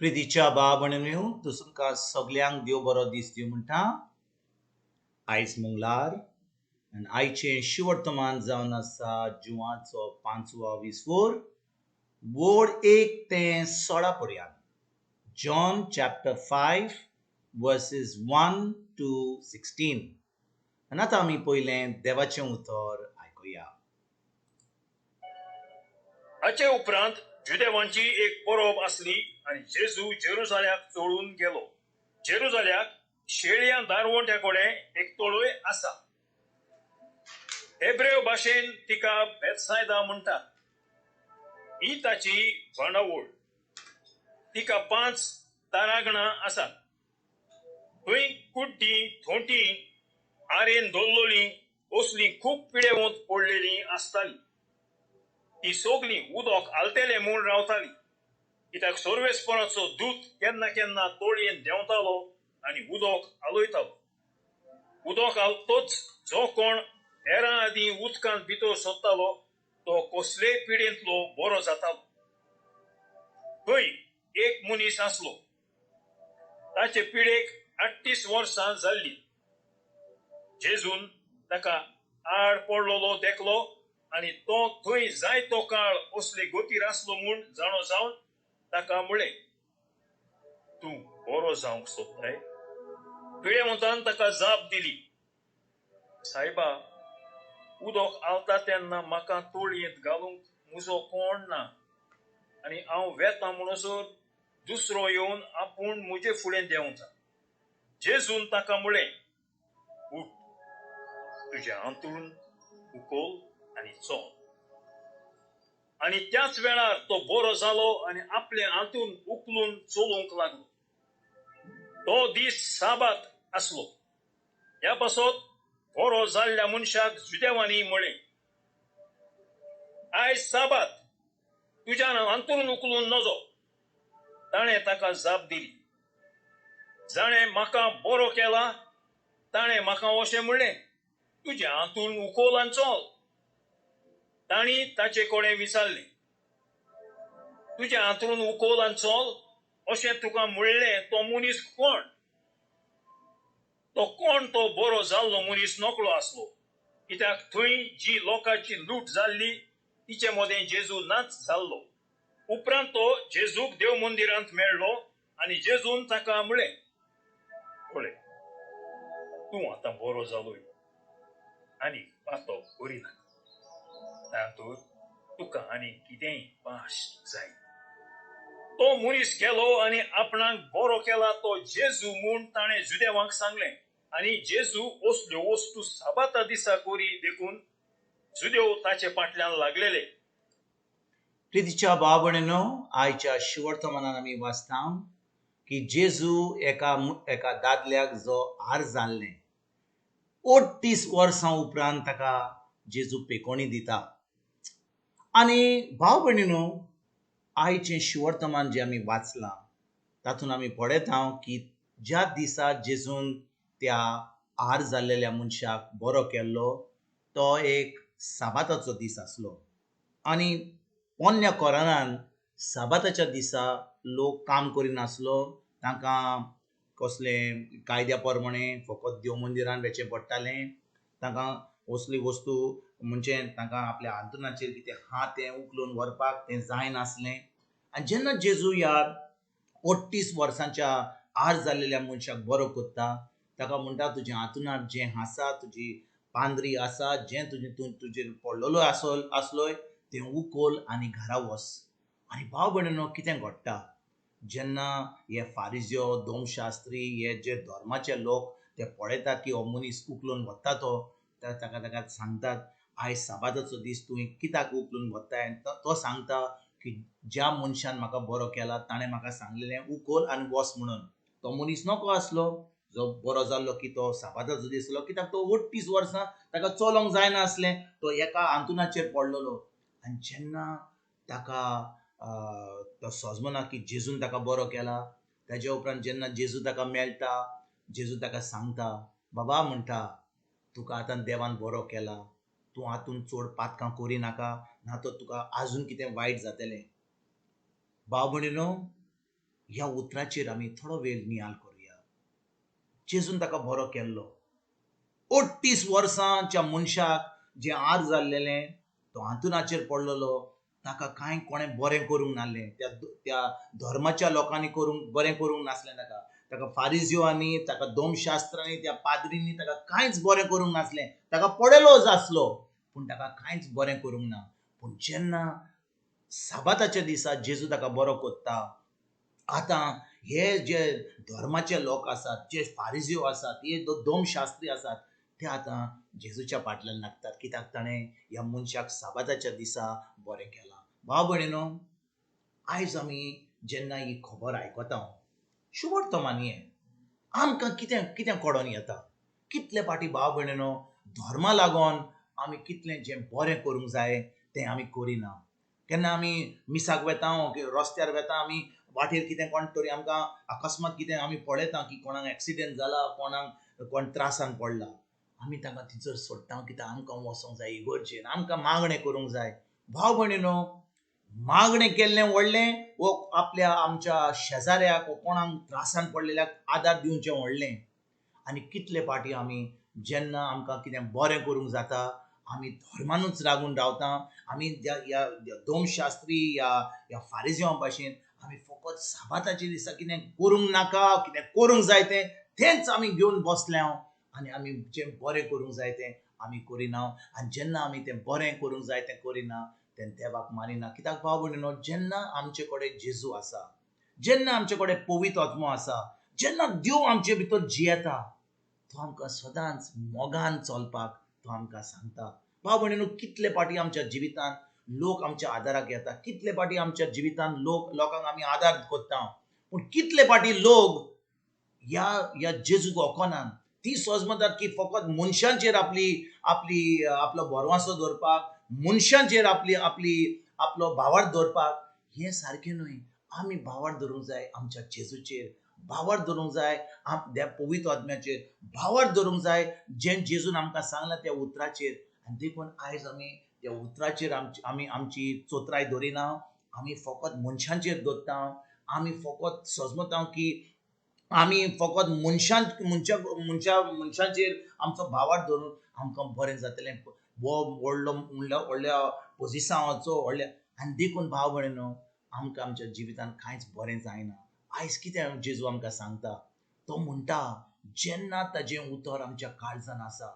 प्रितीच्या भाव भयणींनो, तुमकां सगल्यांक देव बरो दीस दिवं म्हणटा. आयज मंगळार आनी आयचें शिवर्तमान जावन आसा जुवाचो पांचवो विस्वोर, वोड 1 ते 16 पर्यंत. John chapter 5 verses 1 to 16. आनी आतां आमी पयलें देवाचें उतर आयकुया. हाचे उपरांत जुदेवांची एक परब आसली आनी जेजू जेरुजाल्याक चोळून गेलो. जेरुजाल्याक शेळयां दारवंट्या कडेन एक तळय आसा. हेब्रेव भाशेन तिका बेतसायदा म्हणटात. ही ताची बांदावळ. तिका 5 तारागणां आसात. थंय कुड्डीं, थोंटी, आरेन धरलोली असलीं खूब पिडेवंत पडलेलीं आसतालीं. ती सगलीं उदक आलतेलें म्हूण रावताली, कित्याक सर्वेस्पराचो दूत केन्ना केन्ना तोळयेन देंवतालो आनी उदक आलयतालो. उदक आलतोच जो कोण हेरां आदीं उदकांत भितर सोदतालो तो कसलेय पिडेंतलो बरो जातालो. थंय एक मनीस आसलो, ताचे पिडेक 38 वर्सां जाल्लीं. जेजून ताका आड पडलेलो देखलो आनी तो थंय जायतो काळ असले गतीर आसलो म्हूण जाणो जावन ताका म्हळें, तूं बरो जावंक सोदताय? पिडेवंतान ताका जाप दिली, सायबा, उदक आलता तेन्ना म्हाका तोळयेंत घालूंक म्हजो कोण ना आनी हांव वेता म्हणसर दुसरो येवन आपूण म्हजे फुडें देंवता. जेजून ताका म्हळें, उठ, तुजें हांतूण उखल आनी चल. आनी त्याच वेळार तो बरो जालो आनी आपलें हांतून उखलून चलूंक लागलो. तो दीस साबात आसलो. ह्या पासत बरो जाल्ल्या मनशाक जुदेवांनी म्हळें, आयज साबात, तुज्यान हांतून उखलून नजो. ताणें ताका जाप दिली, जाणें म्हाका बरो केला ताणें म्हाका अशें म्हणलें, तुजें हांतून उखल आनी चल. तांणी ताचे कडेन विचारलें, तुजें हांतरून उखल आनी चल अशें तुका म्हणलें तो मनीस कोण? तो कोण तो बरो जाल्लो मनीस नकळो आसलो, कित्याक थंय जी लोकांची लूट जाल्ली तिचे मदें जेजू नाच जाल्लो. उपरांत तो जेजूक देव मंदिरांत मेळ्ळो आनी जेजून ताका म्हळें, पळय, तूं आतां बरो जालोय आनी पातो करिनाका, तातूंत तुका आनी कितेंय पाश जाय. तो मनीस गेलो आनी आपणाक बरो केला तो जेजू म्हूण ताणें जुदेवांक सांगलें. आनी जेजू असल्यो वस्तू साबाता दिसा करी देखून जुदेव ताचे फाटल्यान लागलेले. प्रितीच्या भाव भयणींनो, आयच्या शिवर्तमानान आमी वाचता की जेजू एका एका दादल्याक जो आर जाल्लें 38 वर्सां उपरांत ताका जेजू पेकोणी दिता. आनी भाव भयणींनो, आयचें शिवर्तमान जें आमी वाचलां तातूंत आमी पळयता की ज्या दिसा जेजून त्या आर जाल्लेल्या मनशाक बरो केल्लो तो एक साबाताचो दीस आसलो. आनी पोन्न्या कोरानान साबाताच्या दिसा लोक काम करिनासलो, तांकां कसलें कायद्या प्रमाणे फकत देव मंदिरान वेचें पडटालें. तांकां असली वस्तू म्हणजे तांकां आपल्या हांतरुणाचेर कितें आहा तें उखलून व्हरपाक तें जायनासलें. आनी जेन्ना जेजू ह्या 38 वर्सांच्या आर जाल्लेल्या मनशाक बरो करता, ताका म्हणटा, तुजें हांतरुणार जें आसा, तुजी पांदरी आसा, जें तुजें तूं तुजेर पडलेलो आसलोय तें उखल आनी घरा वच. आनी भाव भयणीनो, कितें घडटा जेन्ना हे फारिज्यो, दोमशास्त्री, हे जे धर्माचे लोक ते पळयतात की हो मनीस उखलून वता, तो ताका ताका सांगतात, आयज साबाताचो दीस, तुवें कित्याक उखलून वताय? तो सांगता की ज्या मनशान म्हाका बरो केला ताणें म्हाका सांगलेलें उखल आनी वच म्हणून. तो मनीस नको आसलो जो बरो जाल्लो की तो साबाताचो दीस आसलो, कित्याक तो 38 वर्सां ताका चलोंक जायना आसलें, तो एका हांतुणाचेर पडलेलो. आनी जेन्ना ताका तो सजमना की जेजून ताका बरो केला, ताज्या उपरांत जेन्ना जेजू ताका मेळटा, जेजू ताका सांगता, बाबा म्हणटा, तुका आतां देवान बरो केला, तूं हातून चड पातकां करिनाका, ना तर तुका आजून कितें वायट जातलें. भाव भयणीनो, ह्या उतराचेर आमी थोडो वेळ नियाळ करुया. जेजून ताका बरो केल्लो. 38 वर्सांच्या मनशाक जें आर जाल्लेलें, तो हांतुणाचेर पडलेलो, ताका कांय कोणें बरें करूंक नासलें. त्या त्या धर्माच्या लोकांनी करूंक बरें करूंक नासलें ताका. ताका फारिजियोंनी, ताका दोमशास्त्रांनी, त्या पाद्रींनी ताका कांयच बरें करूंक नासलें. ताका पडलोच आसलो पूण ताका कांयच बरें करूंक ना. पूण जेन्ना साबाताच्या दिसा जेजू ताका बरो कोत्ता, आतां हे जे धर्माचे लोक आसात, जे फारिजियो आसात, हे दोमशास्त्री आसात, ते आतां जेजूच्या फाटल्यान लागतात कित्याक ताणें ह्या मनशाक साबाताच्या दिसा बरें केलां. भाव भयणीनो, आयज आमी जेन्ना ही खबर आयकता, शुवर तो मानये आमकां कितें कितें कडोन येता. कितले फाटी भाव भयणीनो धर्मा लागून आमी कितलें जें बरें करूंक जाय तें आमी करिना. केन्ना आमी मिसाक वेता, रस्त्यार वेता, आमी वाटेर कितें कोण तरी आमकां अकस्मात कितें आमी पळयता की कोणाक एक्सिडेंट जाला, कोणाक कोण त्रासान पडला, आमी तांकां थंयसर सोडटा कित्याक आमकां वचोंक जाय इगर्जेन, आमकां मागणें करूंक जाय. भाव भयणीनो, मागणें केल्लें व्हडलें वो आपल्या आमच्या शेजाऱ्याक वो कोणाक त्रासान पडलेल्याक आदार दिवचें व्हडलें. आनी कितले फाटी आमी जेन्ना आमकां कितें बरें करूंक जाता आमी धर्मानूच लागून रावता. आमी ह्या दोमशास्त्री ह्या ह्या फारिजियां भाशेन आमी फकत साबाताच्या दिसा कितें करूंक नाका, कितें करूंक जाय तें तेंच आमी घेवन बसल्या आनी आमी जें बरें करूंक जाय तें आमी करिना. आनी जेन्ना आमी तें बरें करूंक जाय तें करिना तेन्ना देवाक मानिना. कित्याक भाव भयणीनो, जेन्ना आमचे कडेन जेजू आसा, जेन्ना आमचे कडेन पवित्र आत्मो आसा, जेन्ना देव आमचे भितर जियेता, तो आमकां सदांच मोगान चलपाक तो आमकां सांगता. भाव भयणीनो, कितले फाटी आमच्या जिवितांत लोक आमच्या आदाराक येता, कितले फाटी आमच्या जिवितांत लोकांक आमी आदार करता, पूण कितले फाटी लोक ह्या ह्या जेजूक वखनात. ती समजतात की फकत मनशांचेर आपली आपली आपलो भरवासो दवरपाक, मनशांचेर आपली आपली आपलो भावार्थ दवरपाक, हें सारकें न्हय. आमी भावार्थ धरूंक जाय आमच्या जेजूचेर, भावार्थ धरूंक जाय पवित्र आत्म्याचेर, भावार्थ धरूंक जाय जें जेजून आमकां सांगलां त्या उतराचेर. आनी देखून आयज आमी त्या उतराचेर आमी आमची चोत्राय दवरिना, आमी फकत मनशांचेर दवरता. आमी फकत समजता की आमी फकत मनशां मनशा मनशा मनशांचेर आमचो भावार्थ धरून आमकां बरें जातलें, हो व्हडलो व्हडल्या पोजिसांवाचो व्हडल्या. आनी देखून भाव भयणीनो, आमकां आमच्या जिवितांत कांयच बरें जायना. आयज कितें जेजू आमकां सांगता, तो म्हणटा जेन्ना ताजें उतर आमच्या काळजान आसा,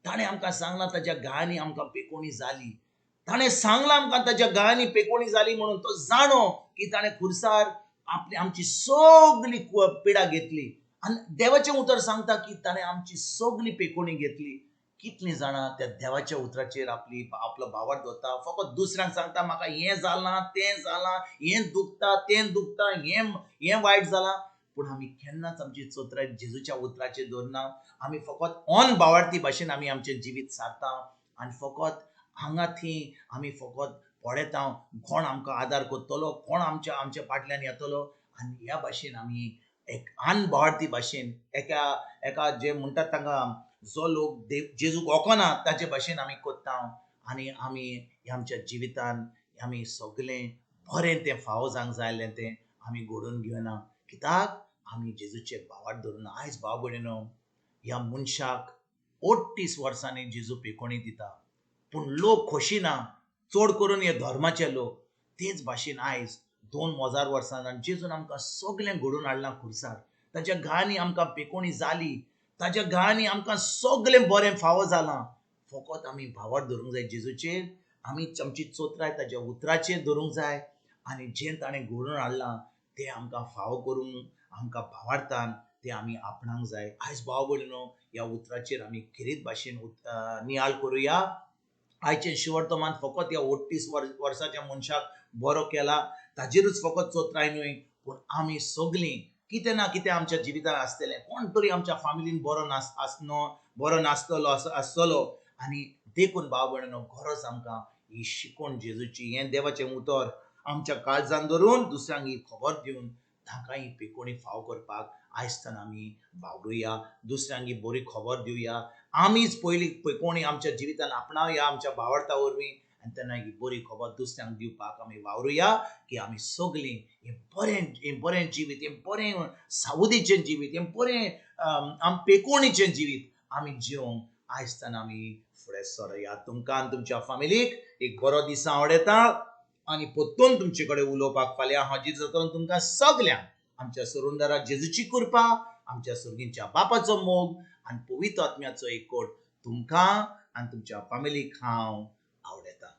ताणें आमकां सांगलां ताज्या गायांनी आमकां पेकोणी जाली, ताणें सांगलां आमकां ताज्या गायांनी पेकोणी जाली म्हणून तो जाणो की ताणें खुर्सार आपली आमची सगली पिडा घेतली. आनी देवाचें उतर सांगता की ताणें आमची सगली पेकोणी घेतली. कितलीं जाणां त्या देवाच्या उतराचेर आपली आपलो भावार्थ दवरता, फकत दुसऱ्यांक सांगता म्हाका हें जालां, तें जालां, हें दुखता, तें दुखता, हें हें वायट जालां, पूण आमी केन्नाच आमची चोत्राय जेजूच्या उतराचेर दवरना. आमी फकत ऑन भावार्थी भाशेन आमी आमचें जिवीत सारता आनी फकत हांगा थंय आमी फकत पळयता कोण आमकां आदार करतलो, कोण आमच्या आमच्या फाटल्यान येतलो. आनी ह्या भाशेन आमी एक अनभावार्थी भाशेन एका एका जे म्हणटात तांकां जो लोक देव जेजूक वखना ताचे भाशेन आमी करता आनी आमी आमच्या जिवितान आमी सगलें बरें तें फावो जावंक जाय आसलें तें आमी घडोवन घेवना, कित्याक आमी जेजूचे भावार्थ धरून. आयज भाव भयणीनो, ह्या मनशाक 38 वर्सांनी जेजू पेकोणी दिता, पूण लोक खोशी ना, चड करून हे धर्माचे लोक. तेच भाशेन आयज 2000 वर्सां जेजून आमकां सगलें घडोवन हाडलां खुर्सार, ताच्या गायांनी आमकां पेकोणी जाली, ताच्या गायांनी आमकां सगलें बरें फावो जालां. फकत आमी भावार्थ धरूंक जाय जेजूचेर, आमी आमची चोत्राय ताच्या उतराचेर धरूंक जाय आनी जें ताणें घडोवन हाडलां तें आमकां फावो करूंक आमकां भावार्थान तें आमी आपणाक जाय. आयज भाव भयणीनो, ह्या उतराचेर आमी खेरीत भाशेन नियाळ करुया. आयचें शिवर्तमान फकत ह्या 38 वर्साच्या मनशाक बरो केला ताजेरूच फकत चोत्राय न्हय, पूण आमी सगलीं कितें ना कितें आमच्या जिवितांत आसतलें, कोण तरी आमच्या फामिलीन बरो आसनो बरो नासतलो आसतलो. आनी देखून भाव भयणीनो, गरज आमकां ही शिकवण जेजूची, हें देवाचें उतर आमच्या काळजान धरून दुसऱ्यांक ही खबर दिवन तांकां ही पेकोणी फाव करपाक आयजताना आमी वावरुया, दुसऱ्यांक ही बरी खबर दिवया. आमीच पयलीं पेकोणी आमच्या जिवितान आपणावया आमच्या भावार्था वरवीं. आनी तेन्ना ही बरी खबर दुसऱ्यांक दिवपाक आमी वावरुया की आमी सगळीं हें बरें, हें बरें जिवीत, हें बरें सावदीचें जिवीत, हें बरें आम पेकोणीचें जिवीत आमी जिवंक आयजताना आमी फुडें सरया. तुमकां आनी तुमच्या फामिलीक एक बरो दीस आवडटा आनी परतून तुमचे कडेन उलोवपाक फाल्यां हाजीर जातलो. तुमकां सगल्यांक आमच्या सरुंदरा जेजूची कृपा, आमच्या सर्गींच्या बापाचो मोग आनी पवित्र आत्म्याचो एकवट तुमकां आनी तुमच्या फामिलीक हांव आवडटा.